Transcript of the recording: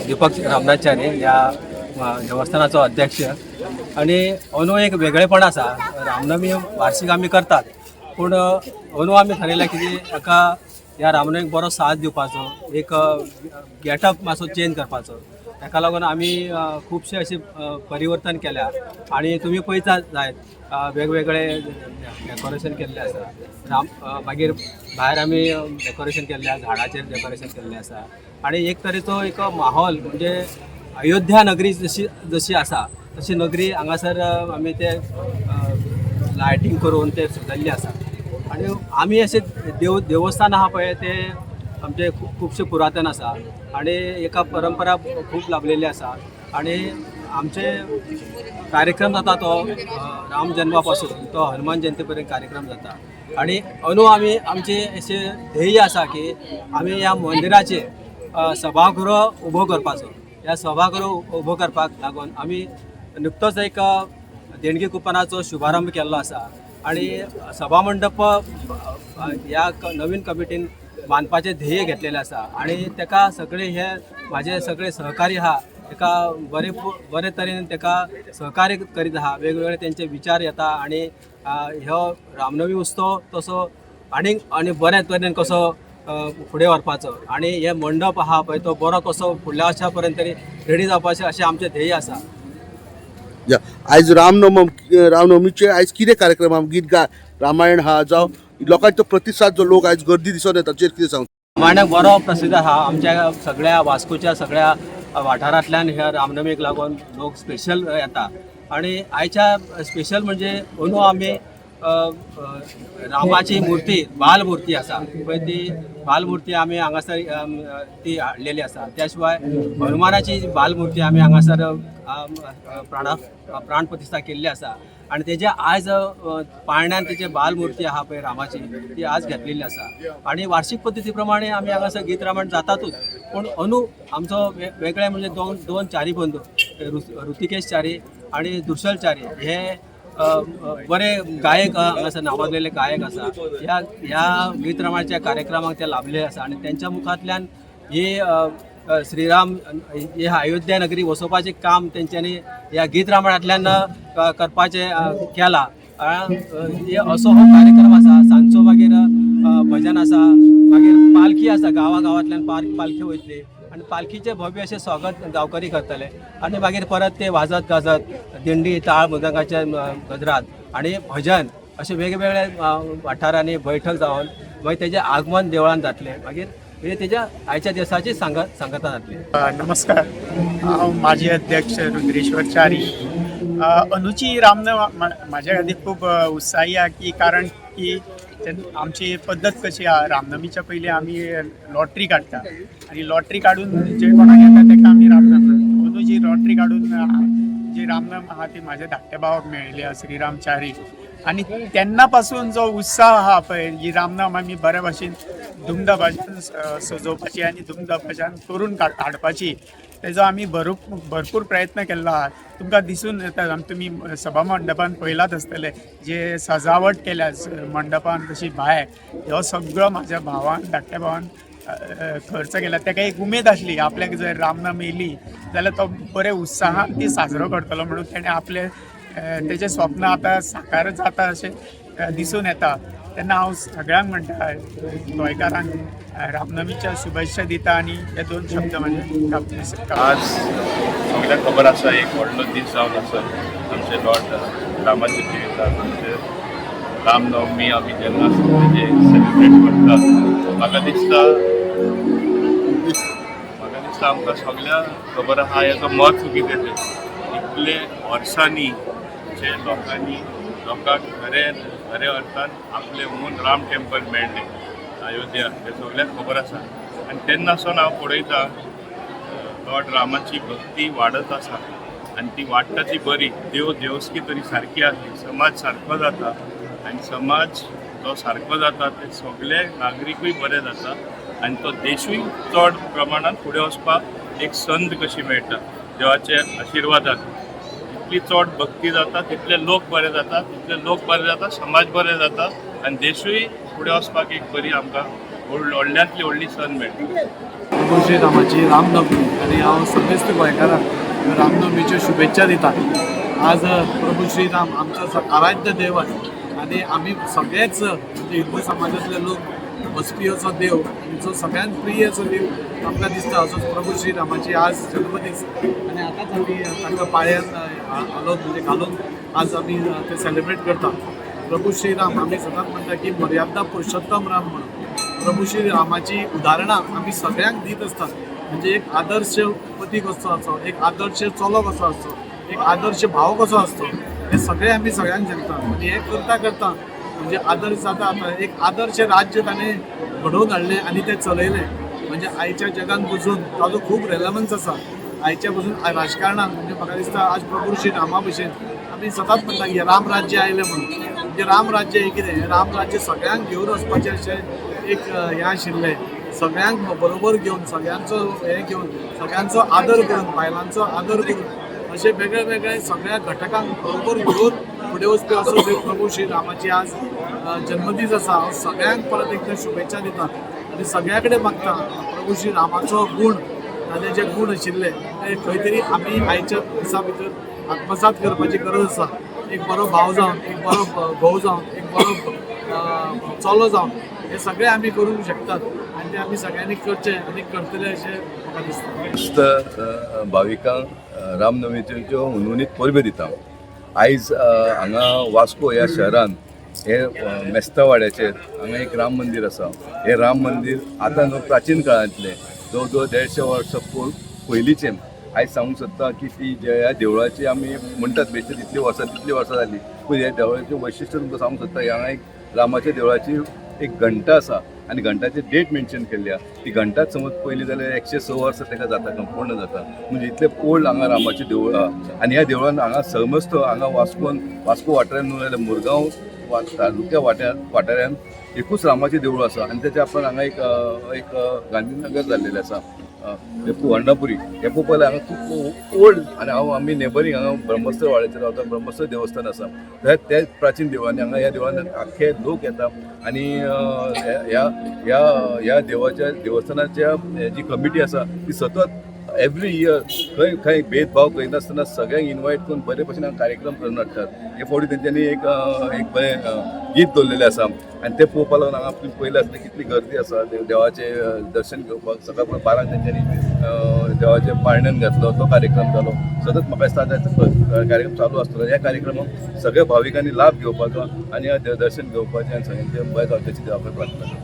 दीपक रामनाथ च्यारी ह्या देवस्थानाचो अध्यक्ष. आनी अंदू एक वेगळेपण आसा. रामनमी वार्षिक आमी करतात, पूण अंदू आमी थारयलां की एका ह्या रामनमीक बरो साथ दिवपाचो, एक गेटअप मातसो चेंज करपाचो. ताका लागून आमी खुबशे अशे परिवर्तन केल्या आनी तुमी पळयतात जायत, वेगवेगळे डेकोरेशन केल्लें आसा. राम मागीर भायर आमी डेकोरेशन केल्लें आसा, झाडाचेर डेकोरेशन केल्लें आसा आनी एक तरेचो एक माहोल, म्हणजे अयोध्या नगरी जशी जशी आसा तशी नगरी हांगासर आमी ते लायटींग करून ते सजयल्ले आसा. आनी आमी अशें देवस्थान आहा पळय, ते आमचे खुबशे पुरातन आसा आनी एका परंपरा खूब लाभलेली आसा. आनी आमचे कार्यक्रम जाता तो राम जन्मा पासून तो हनुमान जयंती पर्यंत कार्यक्रम जाता. आनी अंदू आमी आमचे अशें ध्येय आसा की आमी ह्या मंदिराचे सभागृह उबो करपाचो. ह्या सभागृह उबो करपाक लागून आमी नुकतोच एक देणगी कुपनाचो शुभारंभ केल्लो आसा आनी सभा मंडप ह्या नवीन कमिटीन बांदपाचें ध्येय घेतलेलें आसा. आनी ताका सगळे हे म्हाजे सगळे सहकारी आहा, ताका बरे बरे तरेन ताका सहकार्य करीत आहा. वेगवेगळे तेंचे विचार येता आनी ह्यो रामनवी उत्सव तसो आनीक आनी बऱ्या तरेन कसो फुडें व्हरपाचो आनी हे मंडप आहा पळय तो बरो कसो फुडल्या वर्सा पर्यंत तरी रेडी जावपाचें अशें आमचें ध्येय आसा. या, आयज रामनवमीचे आयज कितें कार्यक्रम आहा? गीत गा रामायण आहा, जावं लोकांचो प्रतिसाद, जो लोक आयज गर्दी दिसून येता, ताचेर कितें सांग? रामायणाक बरो प्रसिद्ध आहा. आमच्या सगळ्या वास्कोच्या सगळ्या वाठारांतल्यान ह्या रामनमीक लागून लोक स्पेशल येता. आनी आयच्या स्पेशल म्हणजे अंदू आमी अ, अ, रामाची मूर्ती, बालमूर्ती आसा पळय, ती बालमूर्ती आमी हांगासर ती हाडलेली आसा. त्या शिवाय हनुमानाची बालमूर्ती आमी हांगासर प्राण प्रतिश्ठा केल्ली आसा. आनी तेजे आज पाळण्यान तेजे बालमूर्ती आहा पळय रामाची, ती आज घेतलेली आसा. आनी वार्षिक पद्दती प्रमाणे आमी हांगासर गीत रामायण जातातूच, पूण अंदू आमचो वेगळे म्हणजे दोन दोन चारी बंधू, ऋतिकेश चारी आनी दुर्शल चारी, हे अ, अ, बरे गायक हांगासर नावाजलेले गायक आसा. ह्या ह्या गीत रामायणाच्या कार्यक्रमाक ते लाभले आसा आनी तेंच्या मुखांतल्यान ही अ, अ, श्रीराम हे अयोध्या नगरी वसोवपाचें काम तेंच्यांनी ह्या गीत रामायणांतल्यान करपाचें केलां. हे असो हो कार्यक्रम आसा. सांजचो मागीर भजन आसा, मागीर पालखी आसा, गांवा गांवांतल्यान पालखी वयतली आनी पालखीचें भव्य अशें स्वागत गांवकरी करतले. आनी मागीर परत ते वाजत गाजत दिंडी, टाळ मृदंगाच्या गजरात आनी भजन अशे वेगवेगळ्या वाठारांनी बैठक जावन मागीर तेजें आगमन देवळान जातलें. मागीर म्हणजे तेज्या आयच्या दिसाची सांगता जातली. नमस्कार, हांव माजी अध्यक्ष रुद्रेश्वर च्यारी. अंदूची रामनम म्हाज्या खातीर खूब उत्साही आहा की कारण की आमची पद्दत कशी आहा, रामनमीच्या पयलीं आमी लॉटरी काडटा आनी लॉटरी काडून जे कोणाक येता ताका आमी रामनम. अंदू जी लॉटरी काडून जी रामनम आहा ती म्हाज्या धाकट्या भावाक मेळिल्ली आहा, श्रीराम च्यारी. आनी तेन्ना पासून जो उत्साह आहा पळय, ही रामनम आमी बऱ्या भाशेन धुमधमाशान सजोवपाची आनी धुमधमाशान करून हाडपाची, तेजो आमी भरपूर प्रयत्न केल्लो आहा. तुमकां दिसून येता, तुमी सभा मंडपान पळयलात आसतलें, जे सजावट केल्या मंडपान तशी भायर, हो सगळो म्हाज्या भावान, धाकट्या भावान खर्च केला. ताका एक उमेद आसली, आपल्याक जर रामनम येयली जाल्यार तो बरे उत्साहान ती साजरो करतलो म्हणून तेणें आपले तेजें स्वप्न आतां साकार जाता अशें दिसून येता. तेन्ना हांव सगळ्यांक म्हणटा, गोंयकारांक रामनमीच्या शुभेच्छा दिता आनी हे दोन शब्द म्हणजे आज सगळ्यांक खबर आसा, एक व्हडलो दीस जावन आसा आमचे लॉर्ड रामाच्या जिवितांत. आमचे रामनवमी आमी जेन्ना तेजे सेलिब्रेट करतात, म्हाका दिसता आमकां सगळ्यांक खबर आहा हेजो म्हत्व कितें तें. इतले वर्सांनी जे लोकांनी, लोकांक खरें खऱ्या अर्थान आपलें ओन राम टेम्पल मेळ्ळें अयोध्या, हें सगळ्यांक खबर आसा. आनी तेन्ना सावन हांव पळयतां, लॉर्ड रामाची भक्ती वाडत आसा आनी ती वाडटा ती बरी. देव देवस्की तरी सारकी आसली, समाज सारको जाता आनी समाज जो सारको जाता ते सगळे नागरिकूय बरे जाता आनी तो देशूय चड प्रमाणान फुडें वचपाक एक संद कशी मेळटा देवाच्या आशिर्वादान. जितली चड भक्ती जाता तितले लोक बरे जाता, तितले लोक बरे जाता, समाज बरे जाता आनी देशूय फुडें वचपाक एक बरी आमकां व्हडल्यांतली व्हडली संद मेळटा. प्रभू श्री रामाची रामनवमी आनी हांव समेस्त गोंयकारांक रामनवमीच्यो शुभेच्छा दिता. आज प्रभू श्रीराम आमचो आराध्य देव आनी आमी सगळेच म्हणजे हिंदू समाजांतले लोक वचपी असो देव आनी जो सगळ्यांत प्रिय असो देव आमकां दिसता असो प्रभू श्रीरामाची आज जल्मदीस. आनी आतांच आमी तांकां पाळ्यान घालून म्हणजे घालून आज आमी ते सेलिब्रेट करता. प्रभू श्रीराम आमी सदांच म्हणटा की मर्यादा पुरुषोत्तम राम म्हणून प्रभू श्री रामाची उदाहरणां आमी सगळ्यांक दीत आसतात. म्हणजे एक आदर्श पती कसो आसचो, एक आदर्श चलो कसो आसचो, एक आदर्श भाव कसो आसचो, हे सगळें आमी सगळ्यांक सांगता. आनी हें करता करता म्हणजे आदर्श जाता आतां एक आदर्श राज्य ताणें घडोवन हाडलें आनी तें चलयलें. म्हणजे आयच्या जगान पसून ताजो खूब रेलेवन्स आसा. आयच्या पसून राजकारणान म्हणजे म्हाका दिसता आज प्रभू श्री रामा भशेन आमी सदांच म्हणटा की राम राज्य आयलें म्हणून. म्हणजे राम राज्य हें कितें, राम राज्य सगळ्यांक घेवन वचपाचें अशें एक हें आशिल्लें. सगळ्यांक बरोबर घेवन, सगळ्यांचो हें घेवन, सगळ्यांचो आदर करून, बायलांचो आदर करून, अशे वेगळे वेगळे सगळ्या घटकांक बरोबर घेवन फुडें वचपी असो प्रभू श्री रामाची आज जन्मदीस आसा. हांव सगळ्यांक परत एकदां शुभेच्छा दिता आनी सगळ्या कडेन मागता प्रभू श्री रामाचो गूण, ताजे जे गूण आशिल्ले ते खंय तरी आमी आयच्या दिसा भितर आत्मसात करपाची गरज आसा. एक बरो भाव जावन, एक बरो घोव जावन, एक बरो चलो जावन हे सगळे आमी करूंक शकतात आनी ते आमी सगळ्यांनी करचे आनी करतले अशें म्हाका दिसता. समस्त भाविकांक रामनवमीच्यो हुनहुनीत परब्यो दिता. आयज हांगा वास्को ह्या शहरान हे मेस्तावाड्याचेर हांगा एक राम मंदीर आसा. हें राम मंदीर आतां न्हू, प्राचीन काळांतलें, जवळ जवळ 150 वर्सां पयलींचें. आयज सांगूंक सोदता की ती जे ह्या देवळाची आमी म्हणटात बेश्टे तितलीं वर्सां तितलीं वर्सां जालीं, पूण ह्या देवळाचें वैशिश्ट तुमकां सांगूंक सोदता. हांगा एक रामाच्या देवळाची एक घंटा आसा आनी घंटाची डेट मेन्शन केल्ली आसा. ती घंटाच समज पयली जाल्यार 106 वर्सां ताका जाता, पूर्ण जाता. म्हणजे इतलें ओल्ड हांगा रामाचें देवूळ आहा. आनी ह्या देवळान हांगा समस्त हांगा वास्कोन वास्को वाठारान न्हू जाल्यार मुरगांव तालुक्या वाठारान एकूच रामाचें देवूळ आसा. आनी तेच्या आपण हांगा एक एक गांधीनगर जाल्लेलें आसा, वर्णापुरी. हें पळोवपाक जाल्यार हांगा खूब ओल्ड. आनी हांव आमी नेबरींग हांगा ब्रह्मस्त्र वाड्याचेर रावता, ब्रह्मस्त्र देवस्थान आसा, ते प्राचीन देवळांनी हांगा ह्या देवळान आख्खे लोक येता. आनी ह्या ह्या ह्या देवाच्या देवस्थानाच्या जी कमिटी आसा ती सतत एवरी इयर खंय खंय भेदभाव करिनासतना सगळ्यांक इनवायट करून बरे भशेन हांगा कार्यक्रम करून हाडटात. हे फावटी तेंच्यांनी एक एक बरें गीत दवरलेलें आसा आनी तें पळोवपाक लागून हांगा तुमी पयलें आसलें कितली गर्दी आसा. देवाचें दर्शन घेवपाक सकाळ 12 तेंच्यांनी देवाचें पाळण्यान घातलो, तो कार्यक्रम जालो. सतत म्हाका दिसता आतां कार्यक्रम चालू आसतलो. ह्या कार्यक्रमाक सगळ्या भाविकांनी लाभ घेवपाचो आनी दर्शन घेवपाचें आनी सगळ्यांचें बरें जावचें देवा कडेन प्रार्थना करता.